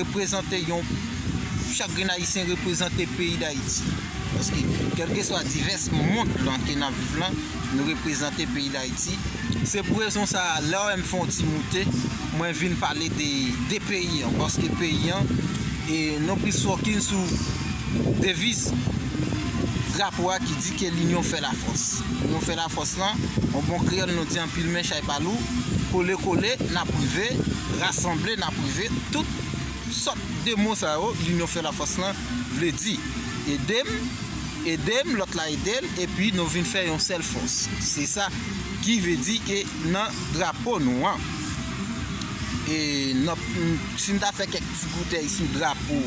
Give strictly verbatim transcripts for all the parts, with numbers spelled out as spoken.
reprezante yon, chak grenn Ayisyen reprezante peyi Dayiti. Paske, kèlkeswa divès mond lan ke n ap viv lan, nou reprezante peyi Dayiti. Se pou rezon sa a, lè w wè m fè yon ti moute, mwen vin pale de, de peyi an. Paske peyi an, e non plis fòkin sou deviz drapo a ki di ke linyon fè lafòs. Linyon fè lafòs lan, an bon kreyòl nou di anpil men chay pa lou, kole kole, n ap rive, rasanble, n ap rive, tout sòt de mo sa yo, linyon fè lafòs lan vle di ede m, ede m, lòt la ede l, epi nou vin fè yon sèl fòs. Se sa ki vle di ke nan drapo nou an. E nan, si n ta fè kèk ti goutèy sou drapo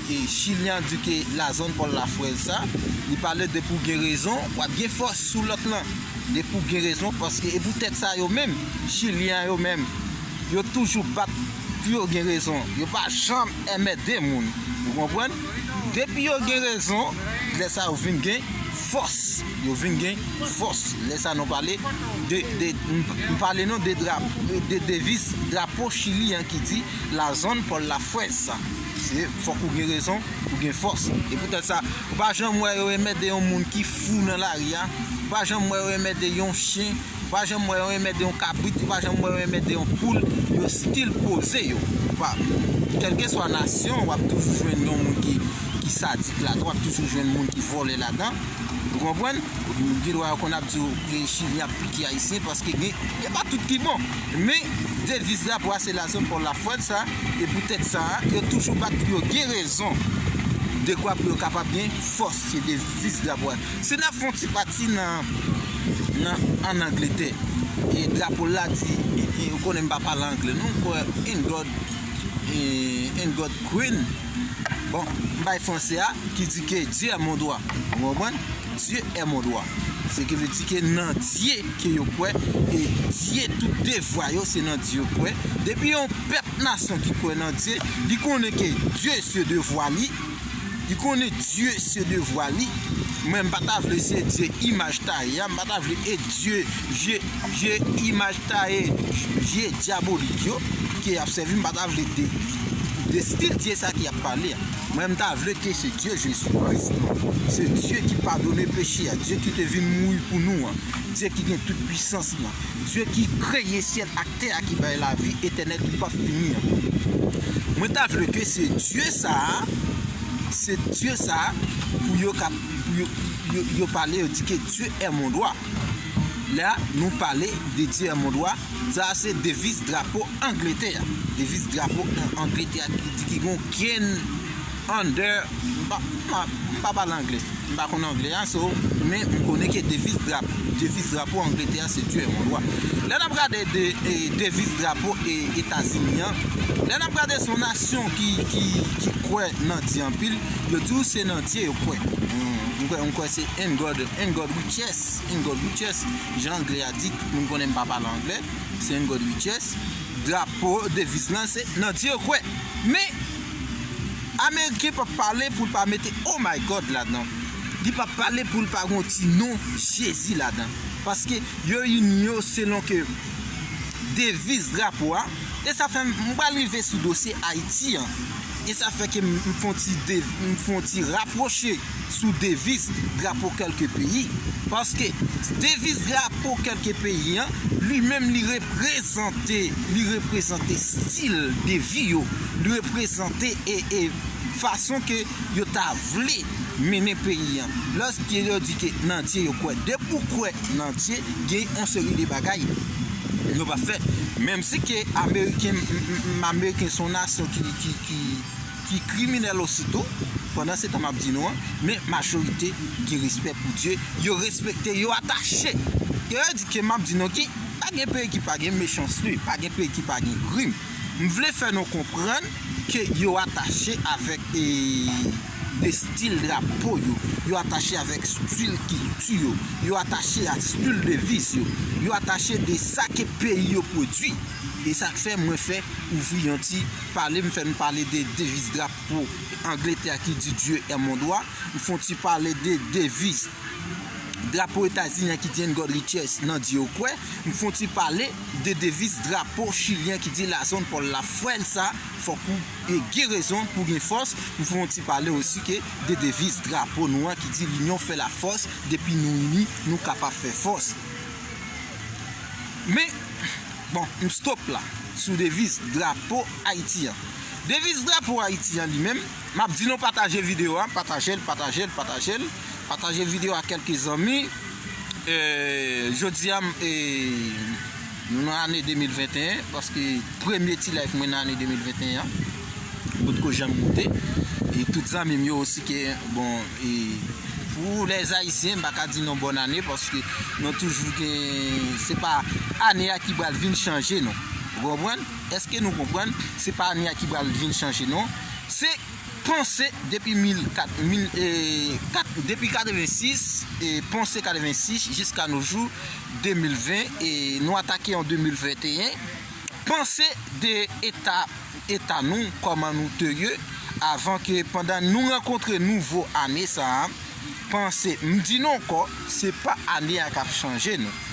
e chilyen an, di ke la zone Paul Lafrèze sa, li pale depi w gen rezon, w ap gen fòs sou lòt lan. Depi w gen rezon, paske e poutèt sa yo menm, chilyen an yo menm, yo toujou bat pou yo gen rezon. Yo pa janm enmède moun. Ou konprann? Depi yo gen rezon, lè sa yo vin gen fòs. Yo vin gen fòs. Lè sa nou pale de, de, m m pale nou de drap, de deviz drapo Chili an ki di la zone Paul Lafrèze sa. Se fòk ou gen rezon, ou gen fòs. E poutèt sa, ou pa janm wè yo enmède yon moun ki fou nan lari a. Ou pa janm wè yo enmède yon chen. Ou pa janm wè yo enmède yon kabrit, ou pa janm wè yo enmède yon poul, yo still poze yo. Ou pa, kèlkeswa nasyon, w ap toujou jwenn yon moun ki, ki sadik ladan, w ap toujou jwenn moun ki vòlè ladan. Ou konprann? Gen dwa yo konn ap di w, e, Chili ap pike Ayisyen, paske gen, e pa tout ki bon. Men, deviz drapo a, se la zone Paul Lafrèze sa, e poutèt sa, yo toujou bat pou yo gen rezon. Dekwa pou yo kapab gen fòs, se deviz drapo a. Si n ap fè yon ti pati nan, nan, ann Angletè, e drapo l la di, e, e, ou konnen m pa pale anglè, non, m kwè, "In God, e, in God Queen." Bon, m bay franse a, ki di ke Dieu est mon droit. Ou konprann? Dieu est mon droit. Se ki vle di ke nan Dye ke yo kwè, e Dye tout devwa yo, se nan Dye yo kwè. Depi yon pèp, nasyon ki kwè nan Dye, li konnen ke Dye se devwa li, li konnen Dye se devwa li. Mwen, m pa ta vle se Dye imaj taye a, m pa ta vle e Dye, Dye, Dye imaj taye, Dye dyabolik yo, ke y ap sèvi, m pa ta vle de, de stil Dye sa ki ap pale a. Mwen, m ta vle ke se Dye Jezi Kris lan. Se Dye ki padone peche a, Dye ki te vin mouri pou nou an, Dye ki gen tout pwisans lan, Dye ki kreye syèl ak tè a, ki bay lavi etènèl ki p ap fini an. Mwen ta vle ke se Dye sa a, se Dye sa a, pou yo ka, pou yo, yo, yo pale, yo di ke Dieu est mon droit. La, nou pale de Dieu est mon droit. Sa a se deviz drapo Angletè a. Deviz drapo An-, Angletè a ki di ki gon ken under. M pa, m pa, m pa pale anglè. M pa konn anglè a, so, men m konnen ke deviz drapo, deviz drapo Angletè a se Dieu est mon droit. Lè n ap gade de, e, deviz drapo e Etazini an, lè n ap gade se yon nasyon ki, ki, ki kwè nan Dye anpil, yo di w se nan Dye yo kwè. Hmm, m kwè, m kwè se In God, In God We Trust, In God We Trust. Jan anglè a di, tout moun konnen m pa pale anglè. Se In God We Trust. Drapo, deviz lan, se nan Dye yo kwè. Men, Ameriken p ap pale pou l pa mete Oh my God ladan. Li p ap pale pou l pa gon ti non Jezi ladan. Paske yo ini yo selon ke deviz drapo a. E sa fè m, m pral rive sou dosye Ayiti an. E sa fè ke m, m fè yon ti de-, m fè yon ti rapwoche sou deviz drapo kèlke peyi. Paske deviz drapo kèlke peyi an, li menm li reprezante, li reprezante stil de vi yo, li reprezante e, e fason ke yo ta vle mennen peyi an. Lòske yo di ke nan Dye yo kwè, depi w kwè nan Dye, gen yon seri de bagay yo p ap fè. Menm si ke Ameriken, m, m, m, Ameriken se yon nasyon ki, ki, ki, ki kriminèl osi tou, pandan se tan m ap di nou an, men majorite gen respè pou Dye, yo respekte, yo atache. Yo di ke m ap di nou ki, pa gen peyi ki pa gen mechanste, pa gen peyi ki pa gen krim. M vle fè nou konprann ke yo atache avèk, e, de stil drapo yo, yo atache avèk stil kilti yo, yo atache a stil deviz yo, yo atache de sa ke peyi yo pwodui. E sa k fè mwen fè ouvri yon ti pale, m fè n pale de deviz drapo Angletè a ki di Dieu est mon droit, m fè yon ti pale de deviz drapo Etazini an ki di And God Riches nan Dye ou kwè. M fè yon ti pale de deviz drapo chilyen ki di La zone por la fuerza, fòk ou e, gen rezon pou gen fòs. M fè yon ti pale osi ke de deviz drapo nou an ki di L'union fait la force, depi nou ini, nou kapab fè fòs. Men, bon, m stop la sou deviz drapo Ayiti an. Deviz drapo Ayiti an li menm, m ap di nou pataje videyo a, pataje l, pataje l, pataje l, pataje videyo a kèlke zanmi. E, jodi a, m, e, nou nan ane de mil venteyen, paske premye ti live mwen nan ane de mil venteyen an, potko janm moute. E tout zanmi m yo osi ke, bon, e pou lèzayisyen, m pa ka di nou bòn ane, paske nou toujou gen, se pa ane a ki pral vin chanje, non. Ou konprann? Èske nou konprann? Se pa ane a ki pral vin chanje, non. Se panse depi mil kat, mil, e, kat, depi katrevensis, e, panse katrevensis jiska no jou, de mil ven, e nou atake an de mil venteyen. Panse de eta, eta nou, kòman nou te ye, avan ke pandan nou rankontre nouvo ane sa a, panse, m di nou ankò, se pa ane a k ap chanje nou.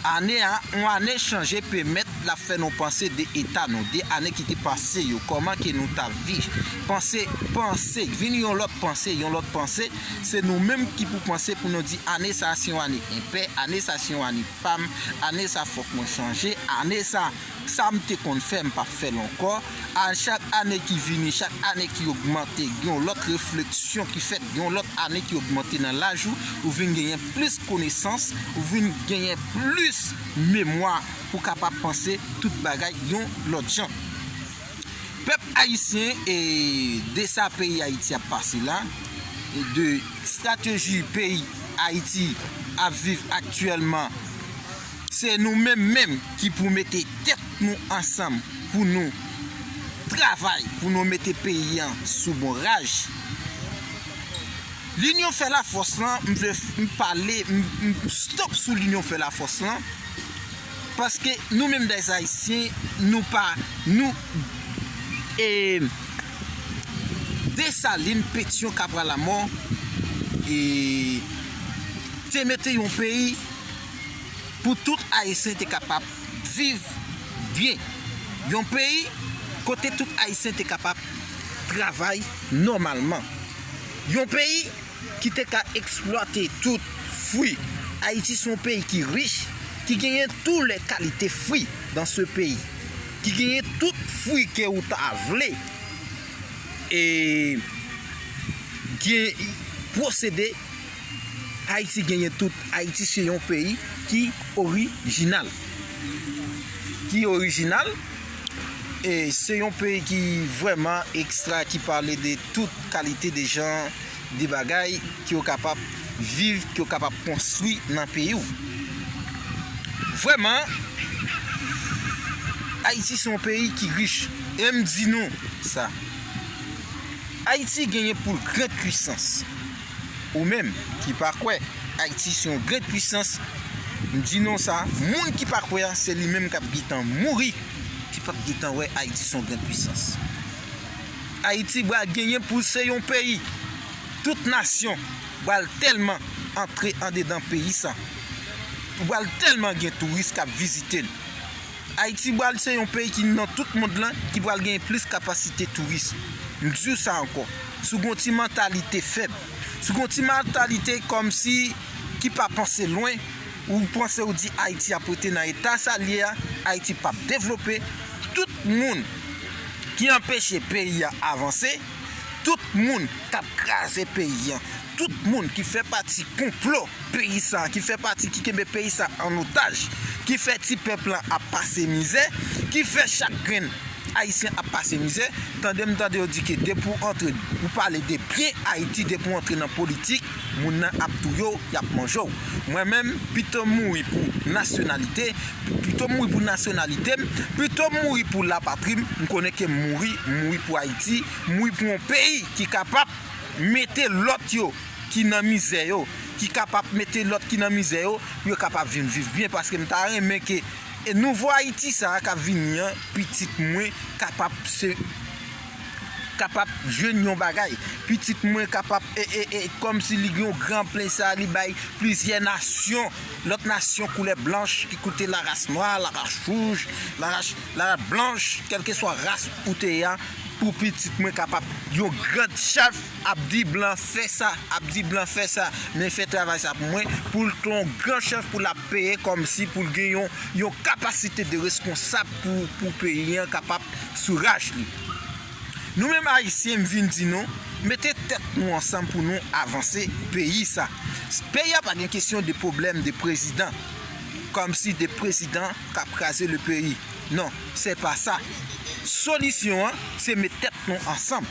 Ane a, yon ane chanje pèmèt l ap fè nou panse de eta nou, de ane ki te pase yo, kòman ke nou t ap viv. Panse, panse, vin yon lòt panse, yon lòt panse, se nou menm ki pou panse pou nou di ane sa a se yon ane enpè, ane sa a se yon ane pa m, ane sa a fòk mwen chanje, ane sa a, sa m te konn fè, m p ap fè l ankò. A chak ane ki vini, chak ane ki ogmante, gen yon lòt refleksyon ki fèt, gen yon lòt ane ki ogmante nan laj ou, ou vin genyen plis konesans, ou vin genyen plis memwa pou kapab panse tout bagay yon lòt jan. Pèp ayisyen, e de sa peyi Ayiti ap pase la, e de estrateji peyi Ayiti ap viv aktyèlman, se nou menm menm ki pou mete tèt nou ansanm pou nou travay, pou nou mete peyi an sou bon raj. Linyon fè lafòs lan, m vle m pale, m, m stop sou linyon fè lafòs lan, paske nou menm dèzayisyen, nou pa, nou, e, Desalin, Petyon, Kapralamò, e, te mete yon peyi pou tout Ayisyen te kapab viv byen. Yon peyi kote tout Ayisyen te kapab travay nòmalman. Yon peyi ki te ka eksplwate tout fwi. Ayiti se yon peyi ki rich, ki genyen tou lè kalite fwi dan se peyi, ki genyen tout fwi ke ou ta vle. E gen pwosede Ayiti genyen tout. Ayiti se yon peyi ki orijinal. Ki orijinal. E se yon peyi ki vrèman ekstra, ki pale de tout kalite de jan, de bagay ke w kapab viv, ke w kapab konstwi nan peyi w. Vrèman, Ayiti se yon peyi ki rich. E m di nou sa. Ayiti genyen pou l gran pwisans. Ou menm ki pa kwè Ayiti se yon gran pwisans, m di nou sa, moun ki pa kwè a, se li menm k ap gentan mouri, ki p ap gentan wè Ayiti se yon gran pwisans. Ayiti pral genyen pou l se yon peyi. Tout nasyon pral tèlman antre andedan peyi sa. Pral tèlman gen touris k ap vizite l. Ayiti pral se yon peyi ki nan tout mond lan ki pral gen plis kapasite touris. M di w sa ankò. Si w gen yon ti mantalite fèb, si w gen yon ti mantalite kòmsi ki pa panse lwen, ou panse ou di Ayiti ap rete nan eta sa l ye a, Ayiti p ap devlope. Tout moun ki anpeche peyi a avanse, tout moun k ap kraze peyi a, tout moun ki fè pati konplo peyi sa, ki fè pati, ki kenbe peyi sa an otaj, ki fè ti pèp lan ap pase mizè, ki fè chak grenn Ayisyen ap pase mizè. Tande m tande yo di ke depi w antre, ou pale de byen Ayiti, depi w antre nan politik, moun nan ap touye w, y ap manje w. Mwen menm, pito m mouri pou nasyonalite, pito m mouri pou nasyonalite m, pito m mouri pou lapatri m, m konnen ke m mouri, m mouri pou Ayiti, m mouri pou yon peyi ki kapab mete lòt yo ki nan mizè yo, ki kapab mete lòt ki nan mizè yo, pou yo kapab vin viv byen, paske m ta renmen ke, e, nouvo Ayiti sa a k ap vini an, pitit mwen kapab se, kapab jwenn yon bagay. Pitit mwen kapab, e, e, e, kòmsi li gen yon gran plen sa, li bay plizyè nasyon, lòt nasyon koulè blanch, ki koute laras nwa, laras wouj, laras, laras blanch, kèlkeswa ras ou te ye a, pou pitit mwen kapab yon gran chèf ap di blan fè sa, ap di blan fè sa, men fè travay sa pou mwen, pou l te yon gran chèf, pou l ap peye kòmsi pou l gen yon, yon kapasite de reskonsab pou, pou peyi an kapab sou raj li. Nou menm Ayisyen, m vin di nou, mete tèt nou ansanm pou nou avanse peyi sa. Peyi a pa gen kesyon de pwoblèm de prezidan, kòmsi de prezidan k ap kraze le peyi. Non, se pa sa. Solisyon an, se met tèt nou ansanm.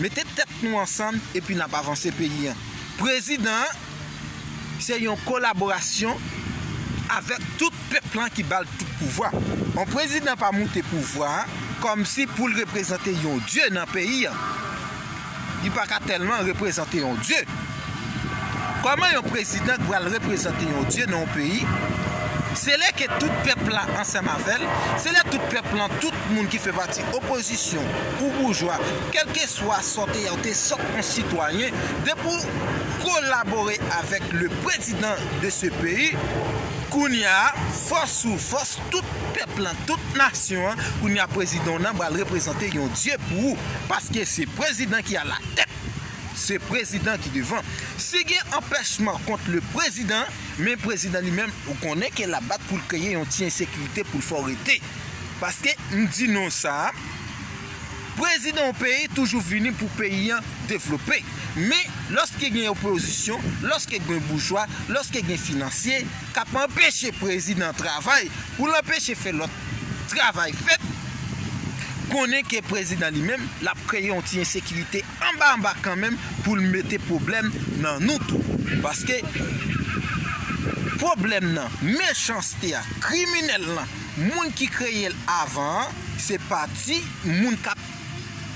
Mete tèt nou ansanm epi n ap avanse peyi an. Prezidan an, se yon kolaborasyon avèk tout pèp lan ki ba l tout pouvwa. Yon prezidan pa moute pouvwa a kòmsi pou l reprezante yon dye nan peyi an. Li pa ka tèlman reprezante yon dye. Kòman yon prezidan pral reprezante yon dye nan yon peyi? Se lè ke tout pèp la ansanm avè l, se lè tout pèp lan, tout moun ki fè pati opozisyon ou boujwa, kèlkeswa sa w te ye, ou te sòt yon sitwayen, depi w kolabore avèk le prezidan de se peyi, kounye a, fòs ou fòs tout pèp lan, tout nasyon an, kounye a prezidan w nan pral reprezante yon dye pou ou, paske se prezidan ki alatèt. Se prezidan ki devan. Si gen anpèchman kont le prezidan, men prezidan li menm, ou konnen ke l ap bat pou l kreye yon ti ensekirite pou l fè w rete. Paske, m di nou sa, prezidan yon peyi toujou vini pou peyi an devlope. Men, lòske gen opozisyon, lòske gen boujwa, lòske gen finansye, k ap anpeche prezidan travay, pou l anpeche fè lòt travay fèt, konnen ke prezidan li menm, l ap kreye yon ti ensekirite anba anba kanmenm pou l mete pwoblèm nan nou tou. Paske pwoblèm nan, mechanste a, kriminèl lan, moun ki kreye l avan an, se pati moun k ap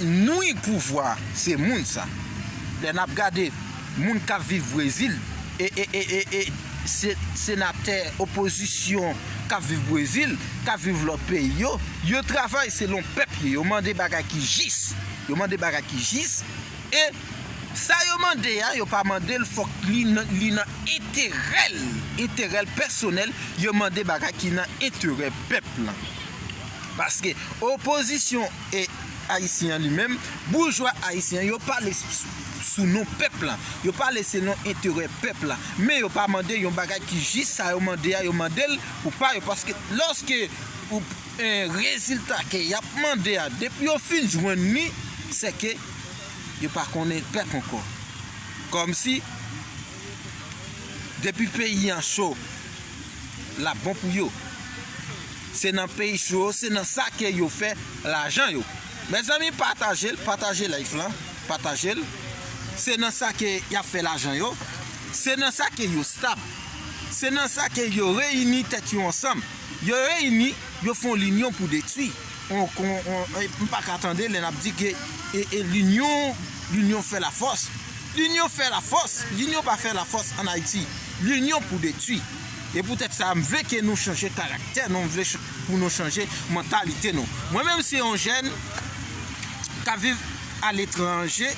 nwi pouvwa a, se moun sa. Lè n ap gade moun k ap viv Brezil, e, e, e, e, e se, senatè opozisyon k ap viv Brezil, k ap viv lòt peyi yo, yo travay selon pèp yo, yo mande bagay ki jis, yo mande bagay ki jis, e sa yo mande a, yo pa mande l fòk li nan, li nan enterè l, enterè l pèsonèl, yo mande bagay ki nan enterè pèp lan. Paske opozisyon e ayisyen an li menm, boujwa ayisyen an, yo pale s-, s-, sou non pèp la, yo pale selon enterè pèp la, men yo pa mande yon bagay ki jis. Sa yo mande a, yo mande l pou pa yo, paske lòske ou, eh, rezilta ke y ap mande a, depi yo fin jwenn li, se ke yo pa konnen pèp ankò. Kòmsi, depi peyi an cho, l ap bon pou yo. Se nan peyi cho, se nan sa ke yo fè lajan yo. Mezanmi, pataje l, pataje live lan, pataje l. Se nan sa ke y ap fè lajan yo. Se nan sa ke yo stab. Se nan sa ke yo reyini tèt yo ansanm. Yo reyini, yo fè yon linyon pou detwi. On, on, on, e, m pa ka tande lè n ap di ke, e, e, linyon, linyon fè lafòs. Linyon fè lafòs. Linyon pa fè lafòs ann Ayiti. Linyon pou detwi. E poutèt sa, m vle ke nou chanje karaktè nou, m vle ch-, pou nou chanje mantalite nou. Mwen menm, se yon jèn k ap viv aletranje,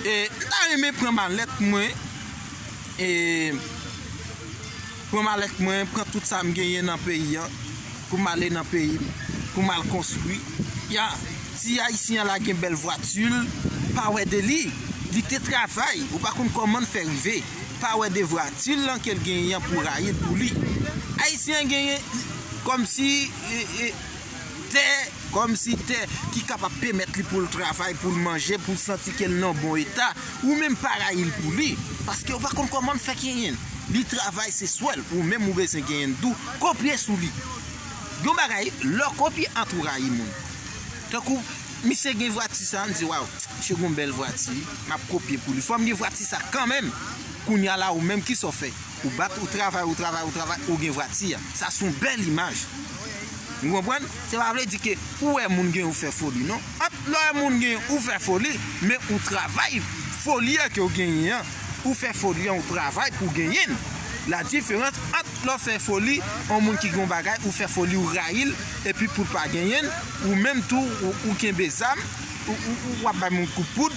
e m ta renmen pran malèt mwen, e pran malèt mwen, pran tout sa m genyen nan peyi an, pou m ale nan peyi m, pou m al konstwi. Ya, ti ayisyen an la gen bèl vwati l, pa wè de li. Li te travay, ou pa konn kòman l fè rive. Pa wè de vwati l lan ke l genyen an pou rayi l pou li. Ayisyen an genyen kòmsi, e, e, tè, kòmsi tè ki kapab pèmèt li pou l travay, pou l manje, pou l santi ke l nan bon eta, ou menm pa rayi l pou li, paske ou pa konn kòman l fè genyen l. Li travay, se swè l, ou menm ou bezwen genyen l tou, kopye sou li. Yon bagay, lè w kopye antouraj moun. Tankou, misye gen vwati sa, m di, waw, misye gen yon bèl vwati, m ap kopye pou li. Fò m gen vwati sa kanmenm. Kounye a la, ou menm, kisa w fè? Ou bat, ou travay, ou travay, ou travay, ou gen vwati a. Sa se yon bèl imaj. Ou konprann? Se pa vle di ke ou wè moun gen, ou fè foli, non. Ant lè w wè moun gen, ou fè foli, men ou travay foli a ke w genyen an. Ou fè foli a, ou travay pou w genyen l. Ladiferans ant lè w fè foli, yon moun ki gen yon bagay, ou fè foli, ou rayi l, epi pou l pa genyen l, ou menm tou, ou, ou kenbe zam, ou, ou, ou w ap bay moun kout poud,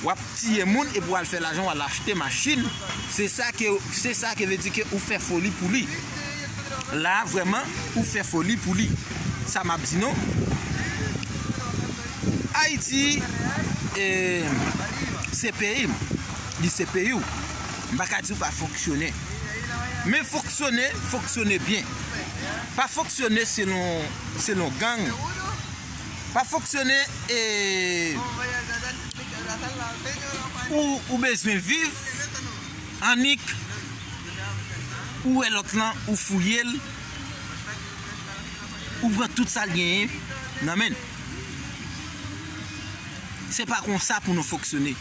w ap tiye moun epi w al fè lajan, w al achte machin. Se sa ke, se sa ke vle di ke ou fè foli pou li. La, vrèman, ou fè foli pou li. Sa m ap di nou. Ayiti, e, se peyi m. Li se peyi w. M pa ka di w pa fonksyone. Men fonksyone, fonksyone byen. Pa fonksyone selon, selon gang. Pa fonksyone, e, ou, ou bezwen viv, annik ou wè lòt lan, ou fouye l, ou pran tout sa l genyen nan men l. Se pa konsa pou nou fonksyone.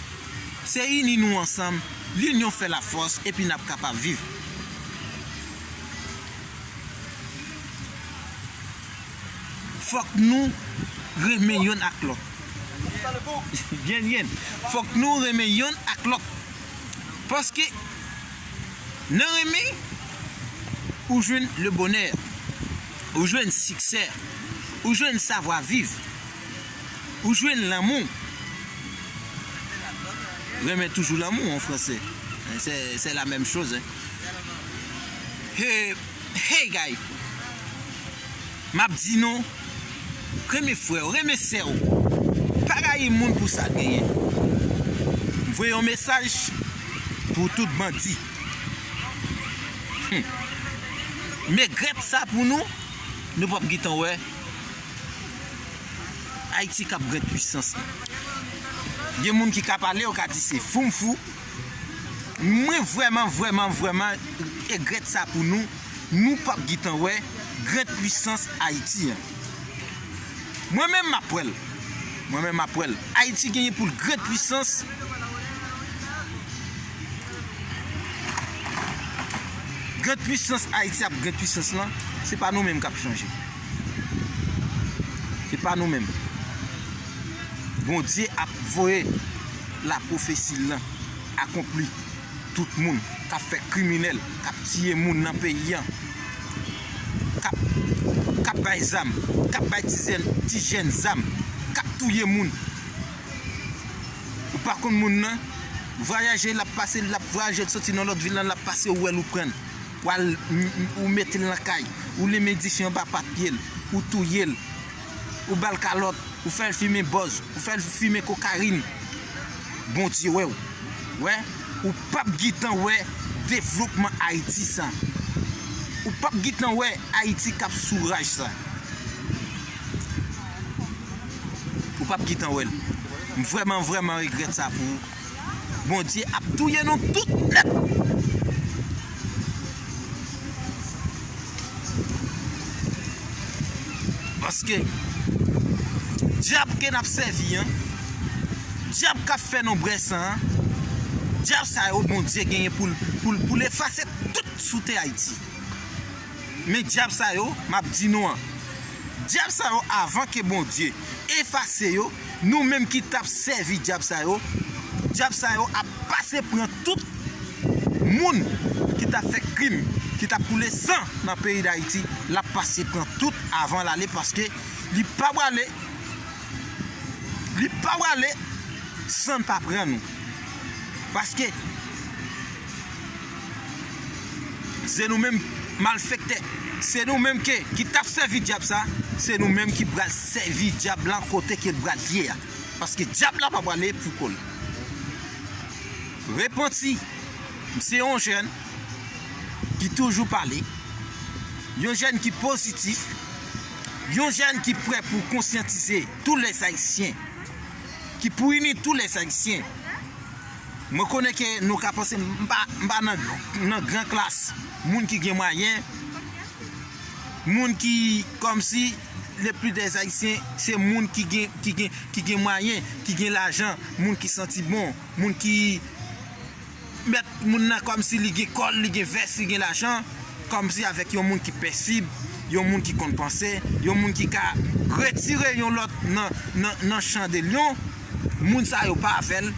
Se ini nou ansanm, linyon fè lafòs, epi n ap kapab viv. Fòk nou renmen yonn ak lòt. Byen, byen. Fòk nou renmen yonn ak lòt. Paske nan renmen, ou jwenn le bonè, ou jwenn siksè, ou jwenn savwa viv, ou jwenn lanmou. Renmen toujou lanmou an fransè. Se, se la menm choz, en. He, hey, guy! M ap di nou, renmen frè w, renmen sè w. Pa rayi moun pou sa l genyen. M voye yon mesaj pou tout bandi. Hmm. M regrèt sa pou nou, nou p ap gentan wè Ayiti k ap grande pwisans li. Gen moun ki ka pale, yo ka di se fou m fou. Mwen vrèman, vrèman, vrèman regrèt sa pou nou. Nou p ap gentan wè grande pwisans Ayiti an. Mwen menm m ap wè l. Mwen menm m ap wè l. Ayiti genyen pou l grande pwisans. Grande pwisans Ayiti ap grande pwisans lan, se pa nou menm k ap chanje. Se pa nou menm. Bondye ap voye lapwofesi l lan akonpli. Tout moun k ap fè kriminèl, k ap tiye moun nan peyi an, k ap, k ap bay zam, k ap bay ti jèn, ti jèn zam, k ap touye moun. Ou pa konn moun nan, vwayaje l ap pase, l ap vwayaje, l soti nan lòt vil lan, l ap pase, ou wè l, ou pran l. Ou al, m- m- ou mete l nan kay, ou limen dife anba pat pye l, ou touye l, ou ba l kalòt, ou fè l fimen bòz, ou fè l fimen kokayin. Bondye wè w. Wè, ou p ap gentan wè devlopman Ayiti sa. Ou p ap gentan wè Ayiti k ap sou raj sa. Ou p ap gentan wè l. M vrèman, vrèman regrèt sa pou ou. Bondye ap touye nou tout nèt. Paske dyab ke n ap sèvi an, dyab k ap fè nou bwè san an, dyab sa yo Bondye genyen pou l, pou l, pou l efase tout sou tè Ayiti. Men dyab sa yo, m ap di nou an, dyab sa yo, avan ke Bondye efase yo, nou menm ki t ap sèvi dyab sa yo, dyab sa yo ap pase pran tout moun ki t ap fè krim, ki t ap koule san nan peyi Dayiti, l ap pase pran tout avan l ale, paske li pa prale, li pa prale san n pa pran nou. Paske se nou menm malfektè, se nou menm ke, ki t ap sèvi dyab sa, se nou menm ki pral sèvi dyab lan kote ke l pral ye a. Paske dyab la pa prale pou kò l. Repanti, m se yon jèn ki toujou pale, yon jèn ki pozitif, yon jèn ki prè pou konsyantize tous les Haïtiens, ki pou ini tous les Haïtiens. Mwen konnen ke nou ka panse m pa, m pa nan, nan gran klas, moun ki gen mwayen, moun ki kòmsi le plus des Haïtiens, se moun ki gen, ki gen, ki gen mwayen, ki gen lajan, moun ki santi bon, moun ki mèt moun nan kòmsi li gen kòl, li gen vès, li gen lajan, kòmsi avèk yon moun ki pèsib, yon moun ki konn panse, yon moun ki ka retire yon lòt nan, nan, nan chan de lyon, moun sa yo pa avè l,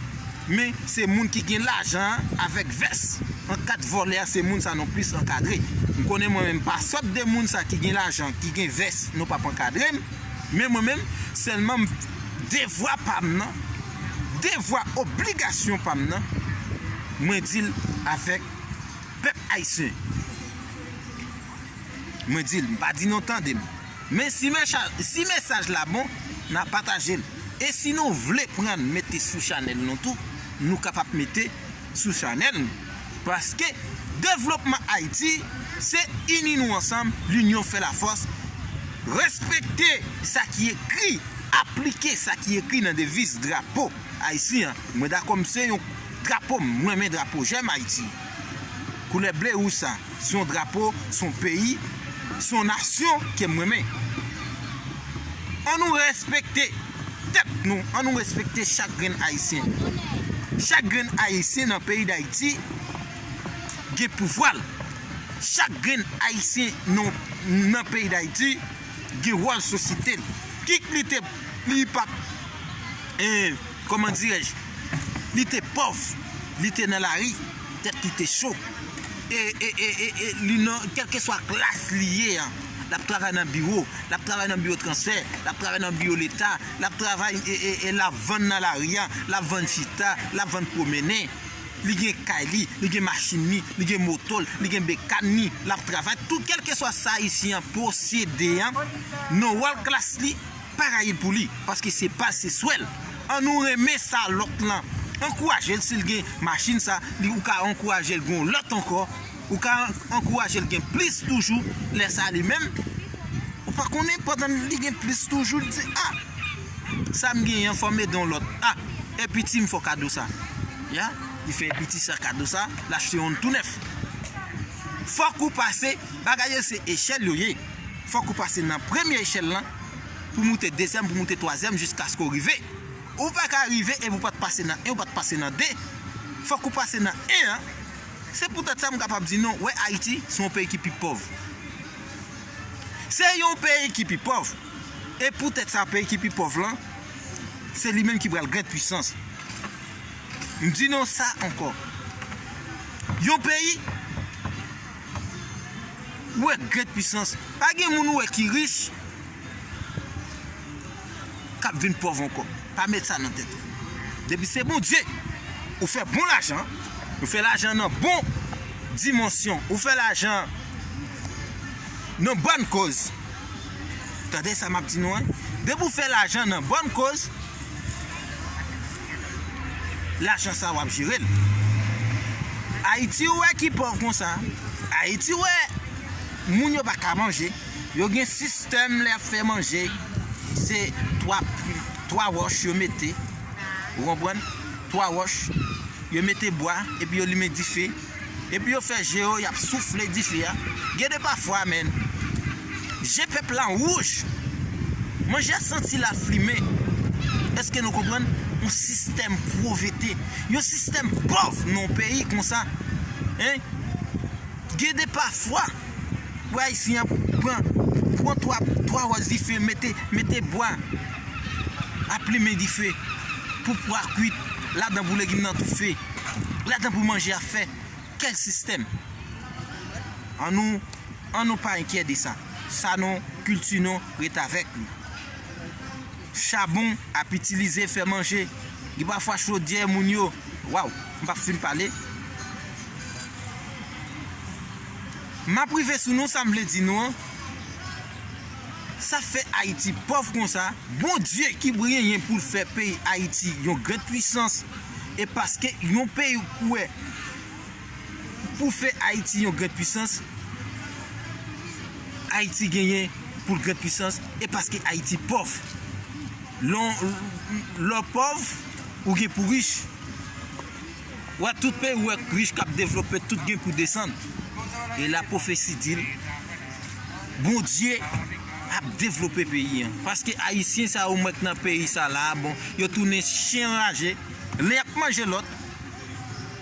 men se moun ki gen lajan an avèk vès. An kat vòlè a, se moun sa nou plis ankadre. M konnen mwen menm pa sòt de moun sa ki gen lajan, ki gen vès, nou p ap ankadre m, men mwen menm, sèlman m devwa pa m nan, devwa, obligasyon pa m nan, mwen di l avèk pèp ayisyen. Mwen di l, m pa di non, tande m. Men si mesaj, si mesaj la bon, n a pataje l. E si nou vle pran l mete sou chanèl nou tou, nou kapab mete sou chanèl nou. Paske devlopman Ayiti, se ini nou ansanm, linyon fè lafòs. Respekte sa ki ekri, aplike sa ki ekri nan deviz drapo ayisyen an. Mwen dakò, m se yon drapo, m renmen drapo, j'aime Haïti. Koulè ble wouj sa, se yon drapo, se yon peyi, se yon nasyon ke m renmen. An nou respekte tèt nou, an nou respekte chak grenn ayisyen. Chak grenn ayisyen nan peyi Dayiti gen pouvwa l. Chak grenn ayisyen nan, nan peyi Dayiti gen wòl sosyete l. Kit li te, li pa t, eh, kòman dirèj, li te pòv, li te nan lari, tèt li te cho. E, e, e, e, e li nan, kèlkeswa klas li ye a, l ap travay nan biwo, l ap travay nan biwo transfè, l ap travay nan biwo leta, l ap travay, e, e, e l ap vann nan lari a, l ap vann chita, l ap vann pwomennen. Li gen kay li, li gen machin li, li gen moto l, li gen bekàn li, l ap travay. Tout kèlkeswa sa ayisyen an posede a, nan wòl klas li, pa rayi l pou li, paske se pa l, se swè l. An nou renmen sa lòt lan. Ankouraje l si l gen machin sa, li, ou ka ankouraje l gen yon lòt ankò, ou ka ankouraje l gen plis toujou, lè sa li menm, ou pa konnen pandan li gen plis toujou, li di, a, sa m genyen an, fò m ede yon lòt. A, e piti m fè w kado sa. Ya, li fè e piti sa kado sa, l achte yon tou nèf. Fòk ou pase, bagay yo se echèl yo ye. Fòk ou pase nan premye echèl lan, pou moute dezyèm, pou moute twazyèm, jiskaske w rive. Ou pa ka rive epi w pa t pase nan en, ou pa t pase nan de. Fòk ou pase nan en an. Se poutèt sa m kapab di nou, wè Ayiti, se yon peyi ki pi pòv. Se yon peyi ki pi pòv. E poutèt sa, peyi ki pi pòv lan, se li menm ki pral grenn pwisans. M di nou sa ankò. Yon peyi, ou wè grenn pwisans. Pa gen moun ou wè ki rich, k ap vin pòv ankò. Pa met sa nan tèt ou. Depi se Bondye, ou fè bon lajan, ou fè lajan nan bon dimansyon, ou fè lajan nan bòn koz. Tande sa m ap di nou an. Depi ou fè lajan nan bòn koz, lajan sa w ap jere l. Ayiti ou wè ki pòv konsa. Ayiti ou wè moun yo pa ka manje. Yo gen sistèm lè y ap fè manje. Se twa, twa wòch yo mete. Ou konprann? Twa wòch. Yo mete bwa, epi yo limen dife. Epi yo fè je yo, y ap soufle dife a. Gen de pafwa, menn, je pèp la wouj. Manje a santi laflimen. Èske nou konprann? Yon sistèm povete. Yon sistèm pòv nan yon peyi konsa. Hein? Gen de pafwa, wè ayisyen an pran, pran twa, twa wòch dife, mete, mete bwa, ap limen dife pou pwa kwit, ladan pou legim nan toufe, ladan pou manje a fè. Kèl sistèm? An nou, an nou pa enkyè de sa. Sa non, kilti nou, ret avèk li. Chabon ap itilize fè manje. Gen pafwa chodyè moun yo. Waw, m p ap fin pale. M ap rive sou nou, sa m vle di nou an. Sa fè Ayiti pòv konsa. Bondye ki genyen pou l fè peyi Ayiti yon grenn pwisans. E paske yon peyi ou kwè pou fè Ayiti yon grenn pwisans, Ayiti genyen pou l grenn pwisans, e paske Ayiti pòv. Lè w, lè w pòv, ou gen pou rich. Wè tout peyi ou wè rich k ap devlope, tout gen pou desann. E lapwofesi di l, Bondye ap devlope peyi an. Paske ayisyen sa yo m wè k nan peyi sa la, bon, yo tounen chen anraje. Lè y ap manje lòt,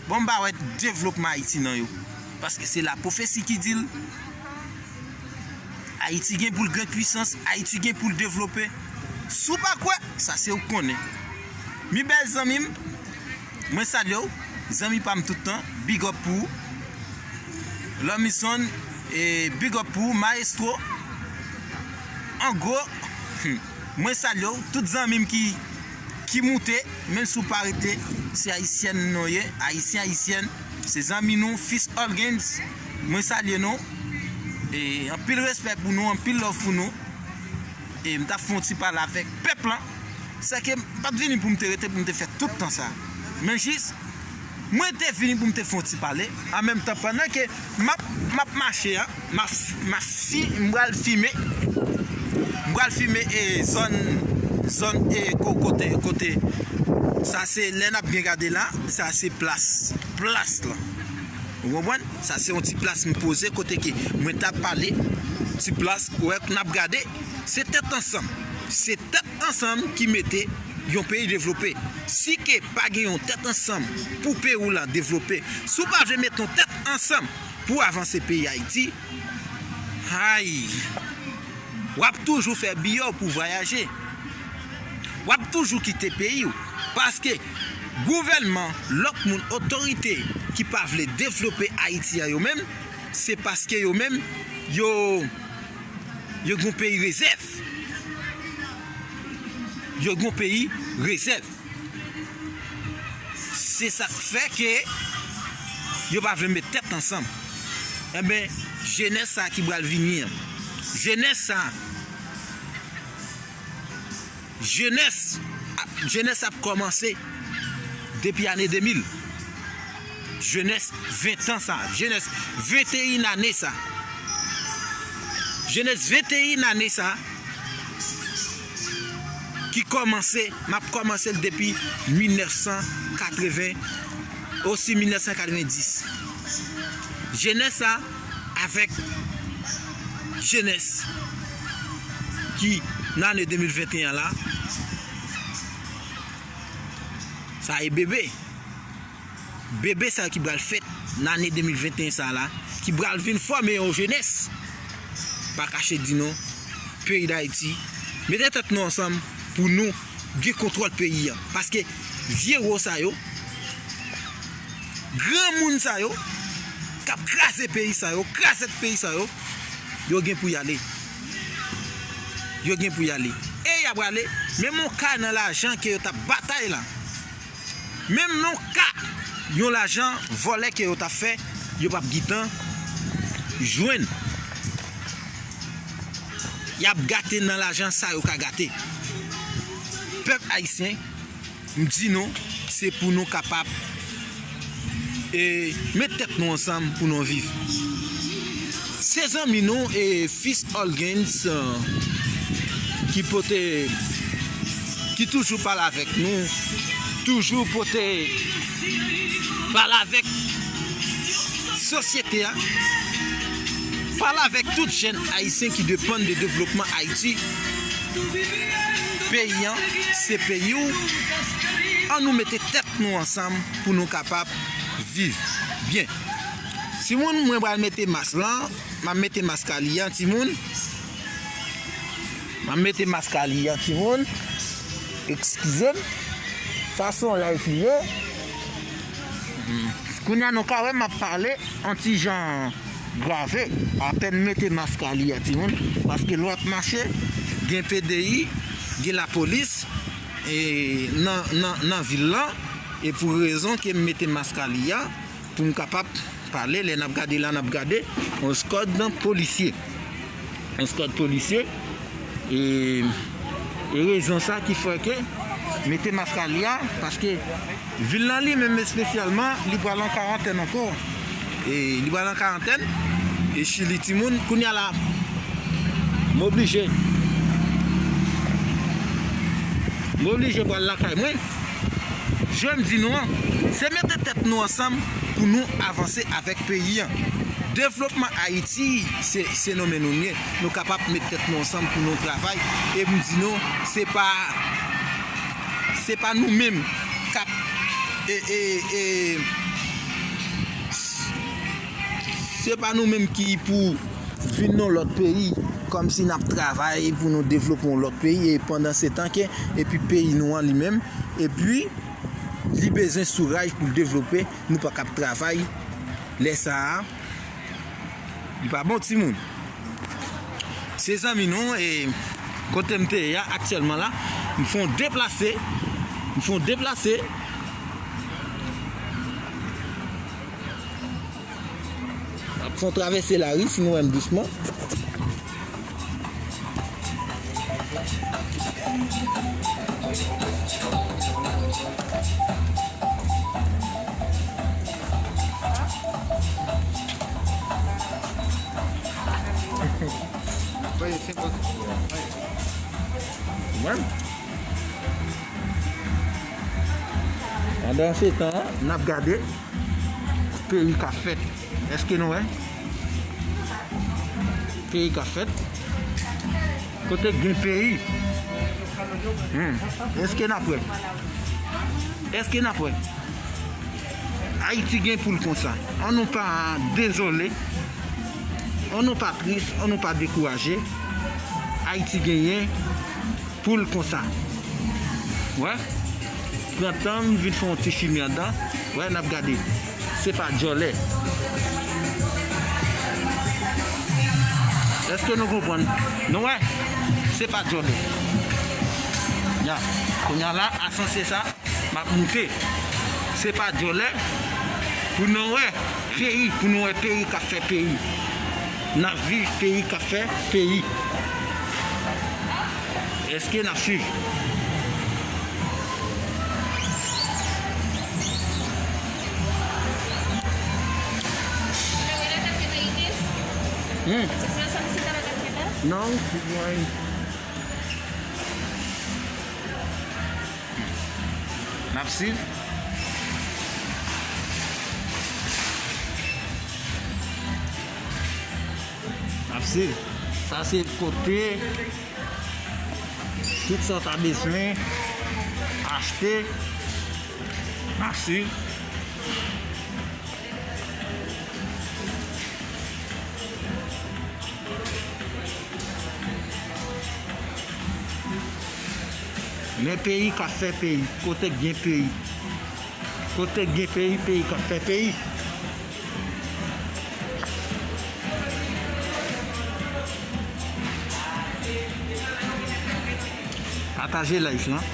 bon, m pa wè devlopman Ayiti nan yo. Paske se lapwofesi ki di l. Ayiti gen pou l grenn pwisans, Ayiti gen pou l devlope. Si w pa kwè, sa se ou k konnen. Mi bèl zanmi m, mwen salye w, zanmi pa m tout tan, big up pou ou. Lòmison, e big up pou ou, mayestwo. An gwo, hmm, mwen salye w, tout zanmi m ki ki moute, menm si w pa rete, se ayisyèn nou ye, ayisyen, ayisyèn, se zanmi nou, Fils All Gains, mwen salye nou, e anpil respè pou nou, anpil love pou nou, e m t ap fè yon ti pale avèk pèp lan, se ke m pa t vini pou m te rete, pou m te fè tout tan sa, men jis, mwen te vini pou m te fè yon ti pale, an menm tan pandan ke m ap, m ap mache a, m ap, m ap fi, m pral fimen, m pral fimen e zòn, zòn e ko-, kote, kote, sa se lè n ap byen gade la, sa se plas, plas lan. Ou konprann? Sa se yon ti plas m poze kote ke mwen t ap pale, ti plas, ou wè, n ap gade, se tèt ansanm. Se tèt ansanm ki mete yon peyi devlope. Si ke pa gen yon tèt ansanm pou peyi w lan devlope, si w pa vle mete yon tèt ansanm pou avanse peyi Ayiti, ay, w ap toujou fè biyè w pou vwayaje. W ap toujou kite peyi w. Paske gouvènman, lòt moun, otorite ki pa vle devlope Ayiti a yo menm, se paske yo menm, yo, yo gen yon peyi rezèv. Yo gen yon peyi rezèv. Se sa k fè ke yo pa vle met tèt ansanm. Enben, jenès sa ki pral vini an, jenès sa, jenès, jenès ap kòmanse depi ane de mil. Jenès ven tan sa, jenès venteyen ane sa, jenès venteyen ane sa, ki kòmanse, m ap kòmanse l depi mil nèf san katreven, osi mil nèf san katrevendis. Jenès sa avèk jenès ki nan ane de mil venteyen la, sa e bebe. Bebe sa yo ki pral fèt nan ane de mil venteyen sa la, ki pral vin fòme yon jenès. Pa kache di nou, peyi Dayiti, mete tèt nou ansanm pou nou gen kontwòl peyi a. Paske vye wo sa yo, granmoun sa yo, k ap kraze peyi sa yo, krazèt peyi sa yo, yo gen pou y ale. Yo gen pou y ale. E y ap rale, menm yon ka nan lajan ke yo t ap batay la. Menm yon ka, yon lajan vòlè ke yo t ap fè, yo p ap gentan jwenn. Y ap gate nan lajan sa yo ka gate. Pèp ayisyen, m di nou, se pou nou kapab, e, met tèt nou ansanm pou nou viv. Se zanmi nou, e, Fils All Gains, e, ki pote, ki toujou pale avèk nou, toujou pote pale avèk sosyete a, pale avèk tout jèn ayisyen ki depann de devlopman Ayiti. Peyi an, se peyi w. Ann nou mete tèt nou ansanm pou nou kapab viv byen. Timoun, mwen pral mete mas lan, m ap mete mas Kali an, timoun. M ap mete mas Kali an, timoun. Eskize m. Sa se yon live li ye. Hmm. Kounye a nou ka wè m ap pale yon ti jan grave. Apèn mete mas Kali an, timoun. Paske lè w ap mache, gen P D I, gen lapolis, e, nan, nan, nan vil lan. E pou rezon ke m mete mas Kali an, pou m kapab pale, lè n ap gade la, n ap gade yon eskòt polisye. Yon eskòt polisye. E, e rezon sa ki fè ke mete mas Kali a, paske vil lan li menm espesyalman, li pral an karantèn ankò. E li pral an karantèn. E Chili timoun, kounye a la, m oblije. M oblije pral lakay mwen. Jan m di nou an, se mete tèt nou ansanm pou nou avanse avèk peyi an. Devlopman Ayiti, se, se nan men nou l ye. Nou kapab met tèt nou ansanm pou nou travay. E m di nou, se pa, se pa nou menm k ap, e, e, e, se pa nou menm ki pou vin nan lòt peyi, kòmsi n ap travay pou nou devlope yon lòt peyi, e pandan se tan ke, epi peyi nou an li menm, epi li bezwen souraj pou l devlope, nou pa kab travay, lè sa a, li pa bon, timoun. Se zanmi nou, e kote m te ye a, aktyèlman la, m fè yon deplase, M fè yon deplase. Ap fè yon travèse lari, si nou wè m dousman. Mwen. Pandan se tan an, n ap gade peyi k ap fèt. Èske nou wè? Peyi k ap fèt. Kote k gen peyi? Hmm. Èske n ap wè? Èske n ap wè? Ayiti gen pou l konsa. Ann nou pa dezole. Ann nou pa tris. Ann nou pa dekouraje. Ayiti genyen pou l konsa. Wè. Pran tan m vin fè yon ti fime anndan. Wè, n ap gade. Se pa djòlè. Èske nou konprann? Nou wè? Se pa djòlè. Ya. Kounye a la, asansè sa, m ap moute. Se pa djòlè. Pou nou wè peyi, pou nou wè peyi k ap fè peyi. N ap viv peyi k ap fè peyi. Èske n ap swiv? Hmm. Non, mwen. N ap swiv. N ap swiv. Sa se kote tout sa w ta bezwen achte. N ap swiv. Men peyi k ap fè peyi. Kote k gen peyi? Kote k gen peyi, peyi k ap fè peyi? Pataje live lan.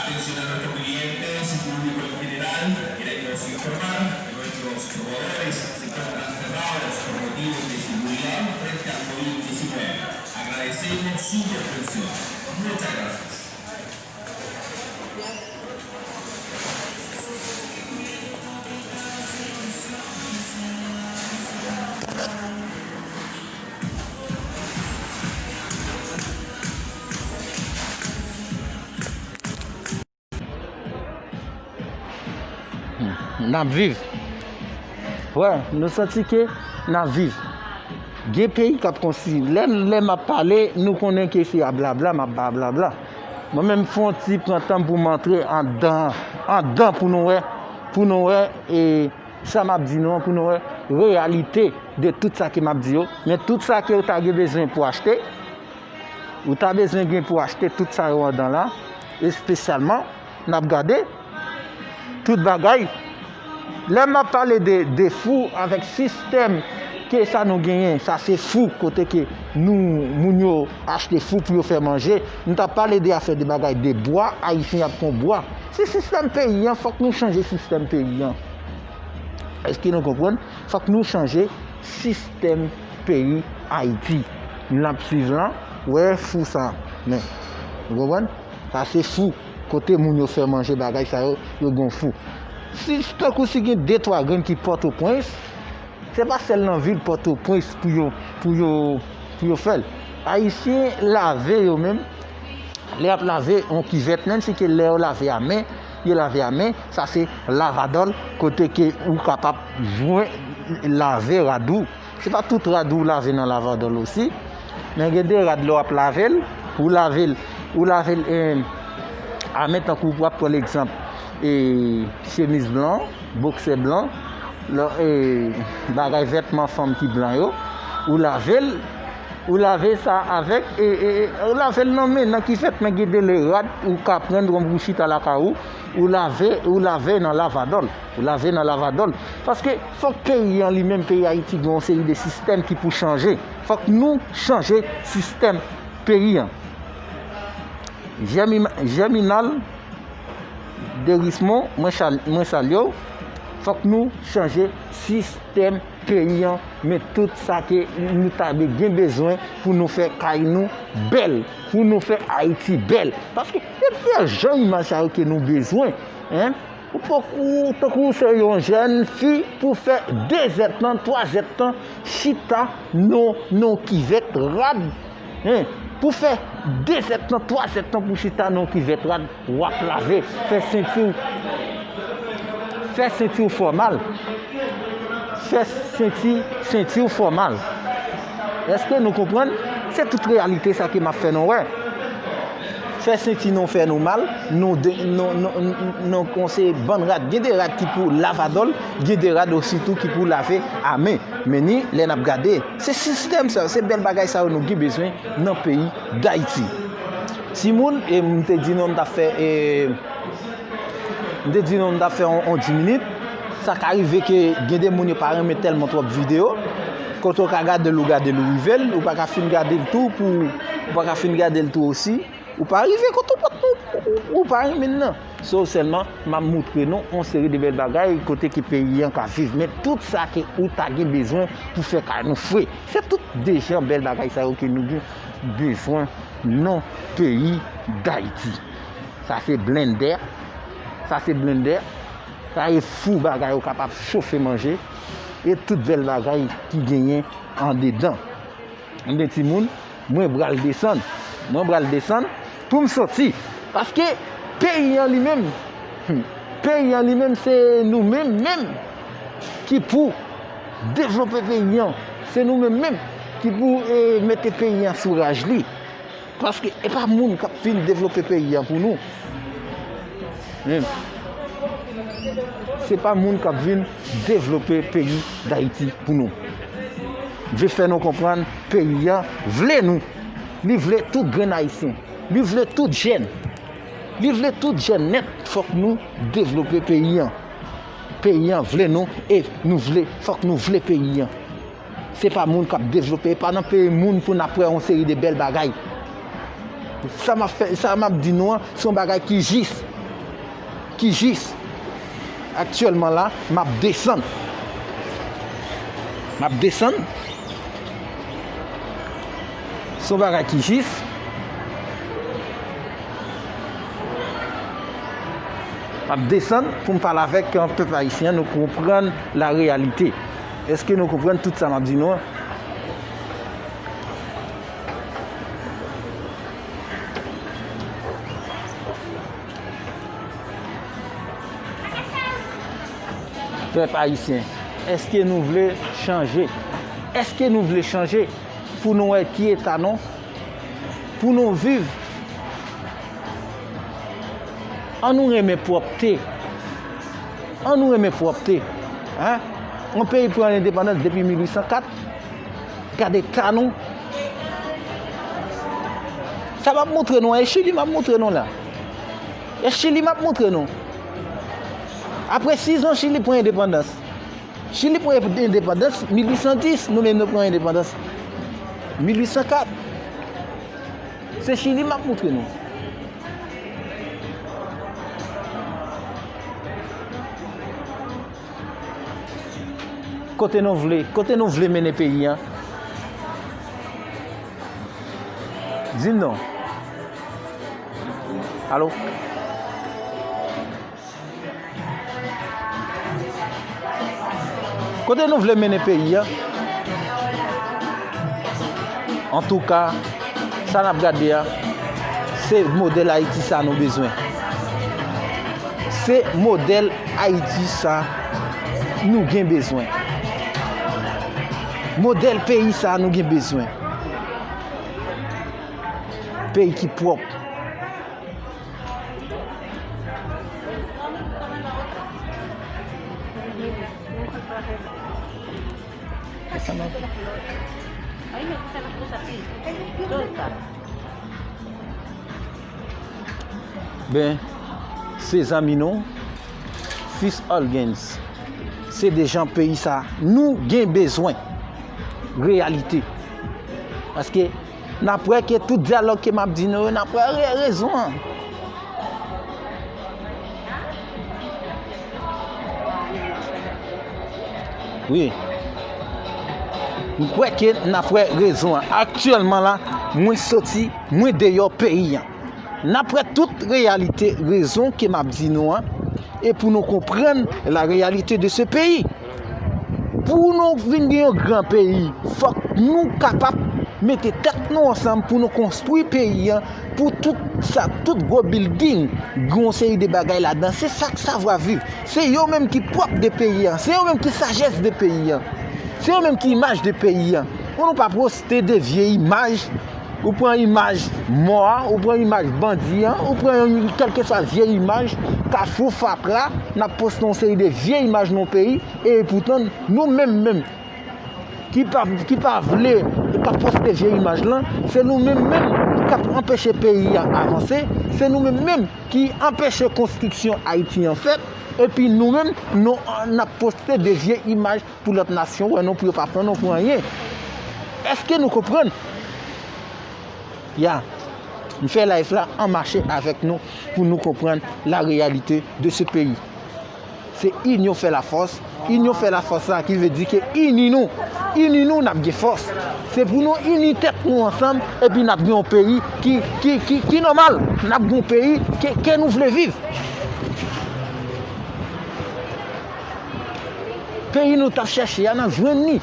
Atención a nuestros clientes y público en general, queremos informar que nuestros probadores se encuentran cerrados por motivos de seguridad frente al covid diecinueve. Agradecemos su comprensión. Muchas gracias. N ap viv. Wè, nou santi ke n ap viv. Gen peyi k ap konstwi. Lè, lè m ap pale, nou konnen ke se a blabla, m ap ba blabla. Mwen menm, fè yon ti pran tan pou m antre anndan, anndan pou nou wè, pou nou wè, e, sa m ap di nou an, pou nou wè reyalite de tout sa ke m ap di yo. Men tout sa ke w ta gen bezwen pou achte, ou ta bezwen gen pou achte tout sa yo anndan la, espesyalman, n ap gade tout bagay. Lè m ap pale de, de fou avèk sistèm ke sa nou genyen, sa se fou kote ke nou, moun yo achte fou pou yo fè manje. M t ap pale de afè de bagay de bwa, Ayisyen ap pran bwa. Se sistèm peyi an, fòk nou chanje sistèm peyi an. Èske nou konprann? Fòk nou chanje sistèm peyi Ayiti. N ap swiv lan, wè fou sa. Men, ou konprann? Sa se fou. Kote moun yo fè manje bagay sa yo, yo gon fou. Si, tankou si gen de twa grenn ki Pòtoprens, se pa sèl nan vil Pòtoprens pou yo, pou yo, pou yo fè l. Ayisyen lave yo menm, lè y ap lave yon kivèt, menm si ke lè yo lave a men, yo lave a men, sa se lavadòl, kote ke ou kapab jwenn lave rad ou. Se pa tout rad ou lave nan lavadòl osi. Men gen de rad lè w ap lave l, ou lave l, ou lave l, eh, a men tankou w ap pran legzanp, eh, chemiz blan, boksè blan, lè, eh, bagay vètman fanm ki blan yo, ou lave l, Ou lave sa avèk, e, e, e, ou lave l nan men, nan kivèt, men gen de lè rad, ou ka pran yon bouchita lakay ou, ou lave, ou lave nan lavadòl. Ou lave nan lavadòl. Paske fòk peyi an li menm, peyi Ayiti, gen yon seri de sistèm ki pou chanje. Fòk nou chanje sistèm peyi an. Jèmi-, Jèminal Derismond, mwen chal-, mwen salye w. Fòk nou chanje sistèm peyi an, men tout sa ke nou ta be-, gen bezwen pou nou fè kay nou bèl, pou nou fè Ayiti bèl. Paske depi jan imaj sa yo ke nou bezwen, en, ou poko, tankou se yon jèn fi pou fè de zèdtan, twa zèdtan chita nan, nan kivèt rad, en, pou fè de zèdtan, twa zèdtan pou chita nan kivèt rad, w ap lave, fè senti w, fè senti w fòmal. Fè senti, senti w fòmal. Èske nou konprann? Se tout reyalite sa ke m ap fè nou wè. Fè senti nou fè nou mal, nou de, nou, nou, nou, nou konse bann rad. Gen de rad ki pou lavadòl, gen de rad osi tou ki pou lave a men. Men ni lè n ap gade, se sistèm sa yo, se bèl bagay sa yo nou gen bezwen nan peyi Dayiti. Timoun, e m te di nou m t ap fè, e, m te di nou m t ap fè on, on dis minit. Sa ka rive ke gen de moun yo pa renmen tèlman twòp videyo. Kote w ka gade l, ou gade l, ou rive l, ou pa ka fin gade l tou pou, ou pa ka fin gade l tou osi. Ou pa rive kote w pat, ou, ou, ou pa renmen l nan. So, sèlman, m ap moutre nou on seri de bèl bagay kote ke peyi an ka viv. Men tout sa ke ou ta gen bezwen pou fè kay nou fre. Se tout de jan bèl bagay sa yo ke nou gen bezwen nan peyi Dayiti. Sa se blendè. Sa se blendè. Sa e fou bagay ou kapab chofe manje. E tout bèl bagay ki genyen andedan. Ebyen, timoun, mwen pral desann. Mwen pral desann pou m soti. Paske peyi an li menm, hmm, peyi an li menm, se nou menm menm ki pou devlope peyi an. Se nou menm menm ki pou, e, mete peyi an sou raj li. Paske e pa moun k ap vin devlope peyi an pou nou. Men, se pa moun k ap vin devlope peyi Dayiti pou nou. M vle fè nou konprann, peyi an vle nou. Li vle tout grenn Ayisyen. Li vle tout jèn. Li vle tout jèn nèt. Fòk nou devlope peyi an. Peyi an vle nou e nou vle, fòk nou vle peyi an. Se pa moun k ap devlope, e pa nan peyi moun pou n ap wè yon seri de bèl bagay. Sa m ap fè, sa m ap di nou an, se yon bagay ki jis. Ki jis. Aktyèlman la, m ap desann. M ap desann. Se yon bagay ki jis. M ap desann pou m pale avèk, euh, pèp ayisyen an, nou konprann la reyalite. Èske nou konprann tout sa m ap di nou an? Pèp ayisyen, èske nou vle chanje? Èske nou vle chanje pou nou wè ki eta nou, pou nou viv? An nou renmen pwòpte. An nou renmen pwòpte. Hein? Yon peyi pran lendepandans depi mil uit san kat. Gade eta nou. Sa m ap montre nou an, e Chili m ap montre nou la. E Chili m ap montre nou. Apre sis zan, Chili pran endepandans. Chili pran endepandans mil uit san dis, nou menm nou pran endepandans mil uit san kat. Se Chili m ap montre nou. Kote nou vle, kote nou vle mennen peyi an? Di m non. Alo? Kote nou vle mennen peyi a? Antouka, sa n ap gade a, se modèl Ayiti sa nou bezwen. Se modèl Ayiti sa nou gen bezwen. Modèl peyi sa nou gen bezwen. Peyi ki pwòp. Ben, se zanmi nou, Fils Orgens. Se de jan peyi sa nou gen bezwen. Reyalite. Paske n ap wè ke tout dyalòg ke m ap di nou yo, n ap wè re-, rezon an. Wi. M kwè ke n ap wè rezon an. Aktyèlman la, mwen soti, mwen deyò peyi an. N ap wè tout reyalite, rezon ke m ap di nou an, e pou nou konprann la réalité de ce pays. Pou nou vin gen yon gran peyi, fòk nou kapab mete tèt nou ansanm pou nou konstwi peyi an, pou tout sa, tout gwo bilding, gen yon seri de bagay ladan. Se sa k savwa viv. Se yo menm ki pwòp de peyi an. Se yo menm ki sajès de peyi an. Se yo menm ki imaj de peyi an. Pou nou pa poste de vye imaj, ou pran imaj mò a, ou pran imaj bandi an, ou pran yon, kèlkeswa vye imaj, kafou, fatra, n ap poste yon seri de vye imaj nan yon peyi, e poutan, nou menm menm, ki pa, ki pa vle, ki pa poste vye imaj lan, se nou menm menm k ap anpeche peyi a avanse, se nou menm menm ki anpeche konstriksyon Ayiti an fèt, epi nou menm, nou, n ap poste de vye imaj pou lòt nasyon wè nou, pou yo pa pran nou pou anyen. Èske nou konprann? Ya, m fè live la an mache avèk nou pou nou konprann la réalité de ce pays. Se inyon fè lafòs. Inyon fè lafòs sa ki vle di ke ini nou. Ini nou, n ap gen fòs. Se pou nou ini tèt nou ansanm, epi n ap gen yon peyi ki, ki, ki, ki nòmal. N ap gen yon peyi ke, ke nou vle viv. Peyi nou t ap chèche a, n ap jwenn li.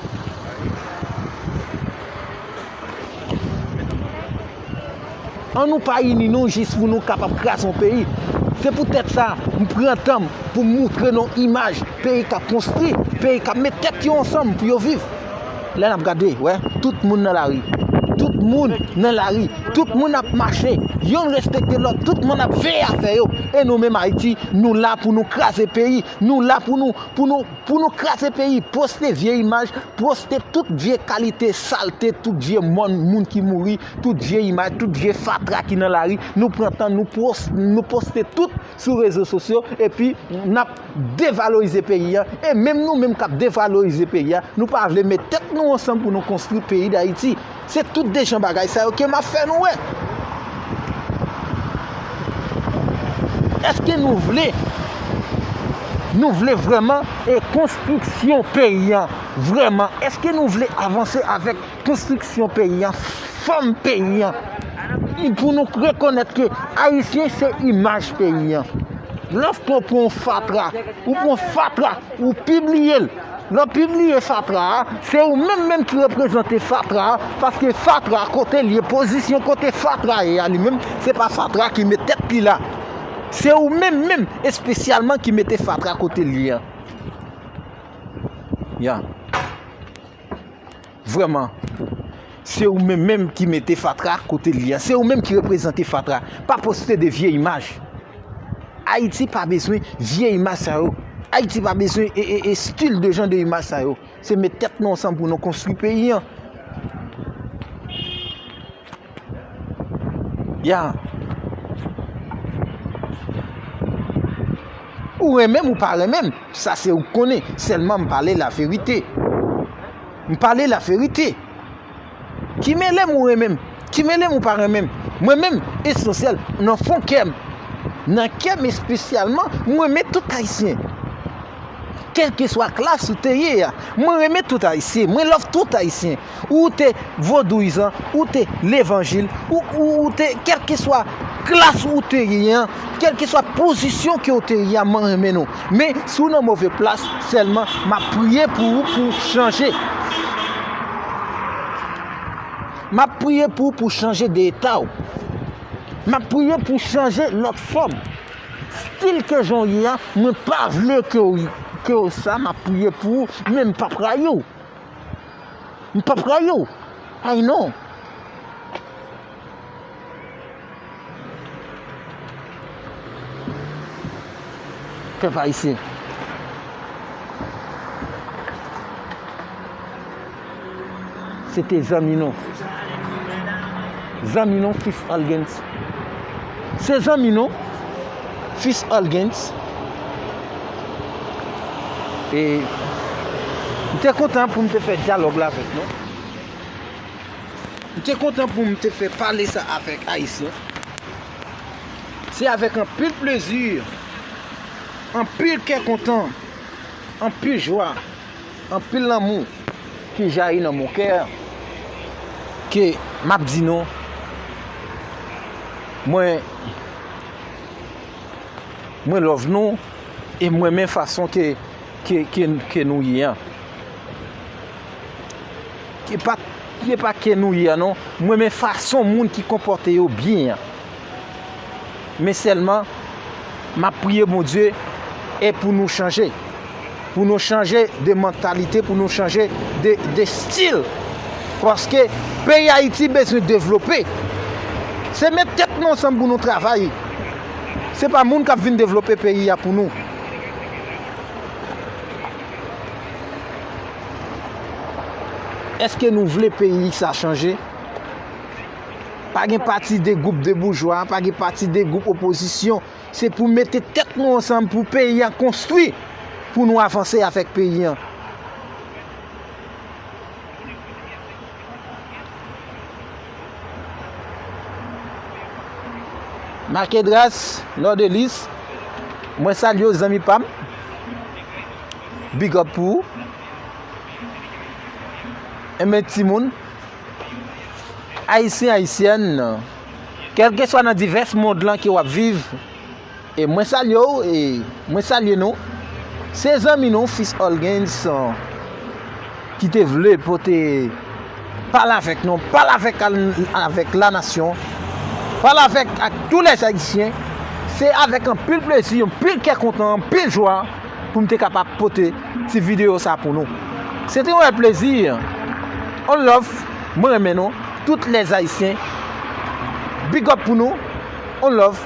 Ann nou pa ini nou jis pou nou kapab kraze yon peyi. Se poutèt sa, m pran tan m pou m moutre nou imaj peyi k ap konstwi, peyi k ap met tèt yo ansanm pou yo viv. Lè n ap gade, wè, tout moun nan lari. Tout moun nan lari. Tout moun ap mache. Yonn respekte lòt. Tout moun ap veye afè yo. E nou menm Ayiti, nou la pou nou kraze peyi. Nou la pou nou, pou nou, pou nou kraze peyi. Poste vye imaj, poste tout vye kalite salte, tout vye mòn moun ki mouri, tout vye imaj, tout vye fatra ki nan lari. Nou pran tan, nou pos-, nou poste tout sou rezo sosyo, epi n ap devalorize peyi a. E menm nou menm k ap devalorize peyi a, nou pa vle met tèt nou ansanm pou nou konstwi peyi Dayiti. Se tout de jan bagay sa yo ke m ap fè nou wè. Èske nou vle, nou vle vrèman, e konstriksyon peyi a, vrèman, èske nou vle avanse avèk konstriksyon peyi a, fòm peyi a? Pou nou rekonèt ke Ayisyen se imaj peyi a. Lòske w pran yon fatra, ou pran fatra, ou pibliye l. Lè w pibliye fatra a, se ou menm menm ki reprezante fatra a, paske fatra a kote l ye, pozisyon kote fatra ye a li menm, se pa fatra ki met tèt li la. Se ou menm menm espesyalman ki mete fatra kote l ye a. Ya. Vrèman. Se ou menm menm ki mete fatra kote l ye a. Se ou menm ki reprezante fatra. Pa poste de vye imaj. Ayiti pa bezwen vye imaj sa yo. Ayiti pa bezwen e, e, e stil de jan de imaj sa yo. Se met tèt nou ansanm pou nou konstwi peyi an. Ya. Ou renmen m, ou pa renmen m, sa se ou k konnen. Sèlman m pale laverite. M pale laverite. Ki mele m ou renmen m, ki mele m ou pa renmen m, mwen menm, esansyèl, nan fon kè m, nan kè m espesyalman, mwen renmen tout Ayisyen. Kèlkeswa klas ou te ye a, mwen renmen tout Ayisyen, mwen love tout Ayisyen. Ou te vodouyizan, ou te levanjil, ou, ou, ou te, kèlkeswa klas ou te ye an, kèlkeswa pozisyon ke w te ye a, mwen renmen nou. Men, si w nan move plas, sèlman, m ap priye pou ou pou w chanje. M ap priye pou ou pou w chanje de eta w. M ap priye pou w chanje lòt fòm. Stil ke jan w ye a, mwen pa vle ke w, ke w sa, m ap priye pou ou, men m p ap rayi w. M p ap rayi w. Ay non. Pèp ayisyen. Se te zanmi nou. Zanmi nou, Fils Algens. Se zanmi nou, Fils Algens. E m te kontan pou m te fè dyalòg la avèk nou. M te kontan pou m te fè pale sa avèk Ayisyen. Se avèk anpil plezi, anpil kè kontan, anpil jwa, anpil lanmou ki jayi nan mon kè ke m ap di nou, mwen, mwen love nou e m renmen fason ke, ke, ke, ke nou ye an. Ke pa, ke pa ke nou ye an non, mwen renmen fason moun ki konpòte yo byen an. Men sèlman, m ap priye Bondye e pou nou chanje. Pou nou chanje de mantalite, pou nou chanje de, de stil. Paske peyi Ayiti bezwen devlope. Se met tèt nou ansanm pou nou travay. Se pa moun k ap vin devlope peyi a pou nou. Èske nou vle peyi sa chanje? Pa gen pati de gwoup de boujwa, pa gen pati de gwoup opozisyon. Se pou mete tèt nou ansanm pou peyi a konstwi, pou nou avanse avèk peyi a. Makedras, Lòdelis, mwen salye w zanmi pa m. Big up pou ou. Enben timoun, Ayisyen, Ayisyèn, kèlkeswa nan divès mond lan ke w ap viv, e mwen salye w, e mwen salye nou. Se zanmi nou, Fils Olgens, ki te vle pote, pale avèk nou, pale avèk, avèk la nasyon, pale avèk ak tous les Haïtiens. Se avèk anpil plezi, anpil kè kontan, anpil jwa pou m te kapab pote ti videyo sa pou nou. Se te yon rèl plezi. On love, mwen renmen nou, tous les Haïtiens. Big up pou nou. On love.